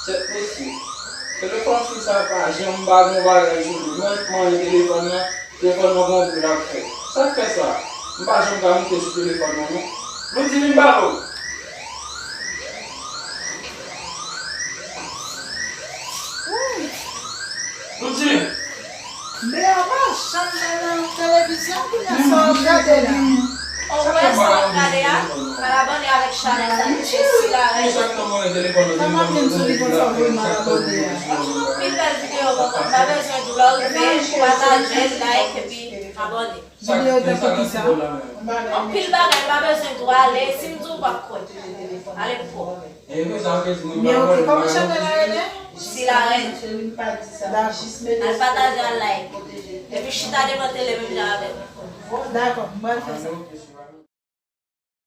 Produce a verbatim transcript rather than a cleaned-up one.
Kèt mesye. Telefòn fi sa pa janm pa gen bagay sou li. Mwen k manyen telefòn nan, telefòn nan gon bri l ap fè. Sa k fè sa? M pa janm ka moute sou telefòn nan non. Loudji vin pale w. Loudji! Bea pa janm nan televizyon, kounye a sa w ap gade la? Ou wè sa w ap gade a? Al abòne avèk chanèl sa ki se Sila Rèd. Sa m ap jwenn sou li konsa vre m al abòne a? Ou jwenn anpil bèl videyo konsa, m pa bezwen di w lè w rive, pataje, like, epi abòne. Videyo tankou kisa? Anpil bagay, m pa bezwen di w ale, si m di w, w p ap kwè. Ale pou kò w. Men ok, kòman chanèl la rele? Sila Rèd. Al pataje, al like. Epi chita devan tele menm jan avè m. Dakò, m pral fè sa.